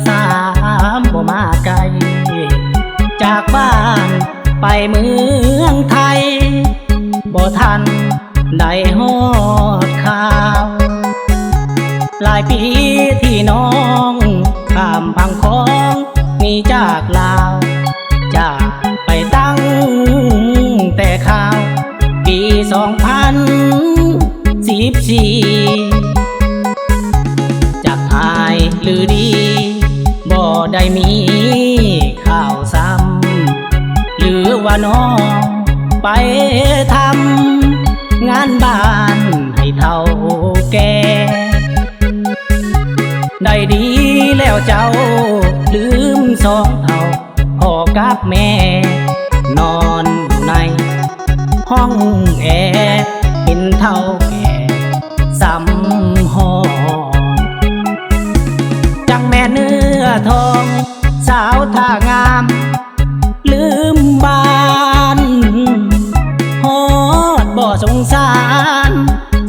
ສາມບໍ່ມາໄກ ຈາກບ້ານໄປເມືອງໄທ ບໍ່ທັນໄດ້ຮອດຂ່າວ ຫຼາຍປີທີ່ນ້ອງຂ້າມຝັ່ງຂອງໜີຈາກລາວ ຈາກໄປຕັ້ງແຕ່ຄາວປີສອງພັນສິບສີ່ ຈັກຮ້າຍຫຼືດີ ບໍ່ໄດ້ມີຂ່າວຊ້ຳ ຫຼືວ່ານ້ອງໄປທຳງານບ້ານໃຫ້ເຖົ້າແກ່ ໄດ້ດີແລ້ວເຈົ້າ ລືມສອງເຖົ້າ ພໍ່ກັບແມ່ ນອນຢູ່ໃນຫ້ອງແອ ເປັນເຖົ້າແກ່ຊ້ຳຮ້ອງ ຈັ່ງແມ່ເນື້ອທອງ ສາວທ່າງາມ ລືມບ້ານ ຮອດບໍ່ສົງສານ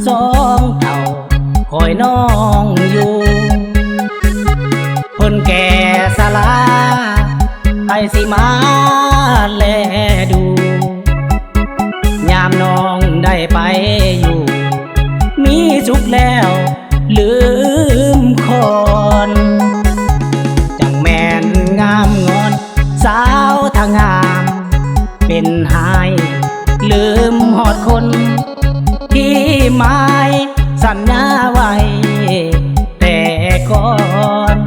ສອງເຖົ້າ ຄອຍນ້ອງຢູ່ ເພິ່ນແກ່ຊະລາ ໃຜຊິມາແລດູ ຍາມນ້ອງໄດ້ໄປຢູ່ ມີສຸກແລ້ວລືມຄອນ ຈັ່ງແມ່ນງາມງອນ ສາວທ່າງາມ ເປັນຫາຍລືມຮອດຄົນ ທີ່ໝາຍສັນຍາໄວ້ແຕ່ກ່ອນ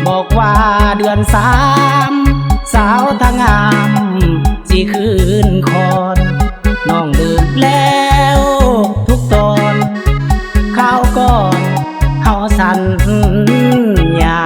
ບອກວ່າເດືອນສາມ ສາວທ່າງາມຊິຄືນຄອນ ນ້ອງລືມແລ້ວທຸກຕອນ ຄາວກ່ອນເຮົາສັນຍາ.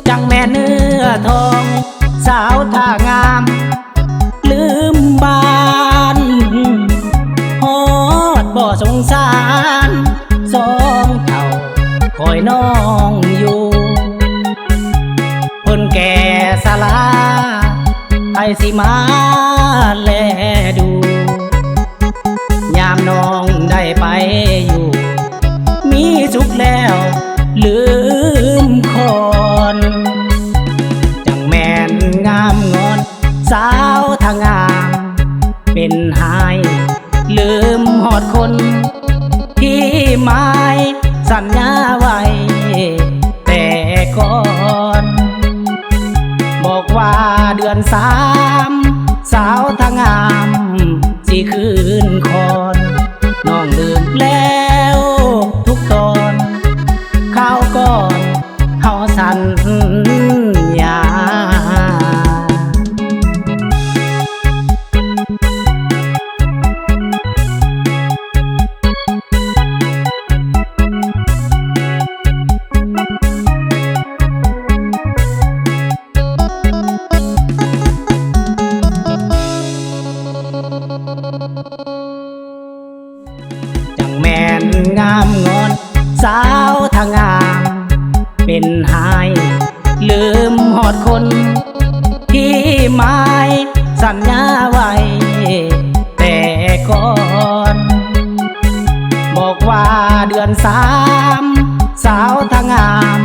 ຈັ່ງແມ່ເນື້ອທອງ ສາວທ່າງາມ ລືມບ້ານ ຮອດບໍ່ສົງສານ ສອງເຖົ້າຄອຍນ້ອງຢູ່ ເພິ່ນແກ່ຊະລາ ໃຜຊິມາແລດູ ຍາມນ້ອງໄດ້ໄປຢູ່ ມີສຸກແລ້ວລືມຄອນ ຈັ່ງແມ່ນງາມງອນ ສາວທ່າງາມ ເປັນຫາຍລືມຮອດຄົນ ທີ່ໝາຍສັນຍາໄວ້ແຕ່ກ່ອນ ບອກວ່າເດືອນສາມ ສາວທ່າງາມຊິຄືນຄອນ ນ້ອງລືມແລ້ວທຸກຕອນ ຄາວກ່ອນເຮົາສັນຍາ. ຈັ່ງແມ່ນງາມງອນ ສາວທ່າງາມ ເປັນຫາຍລືມຮອດຄົນ ທີ່ໝາຍສັນຍາໄວ້ແຕ່ກ່ອນ ບອກວ່າເດືອນສາມ ສາວທ່າງາມ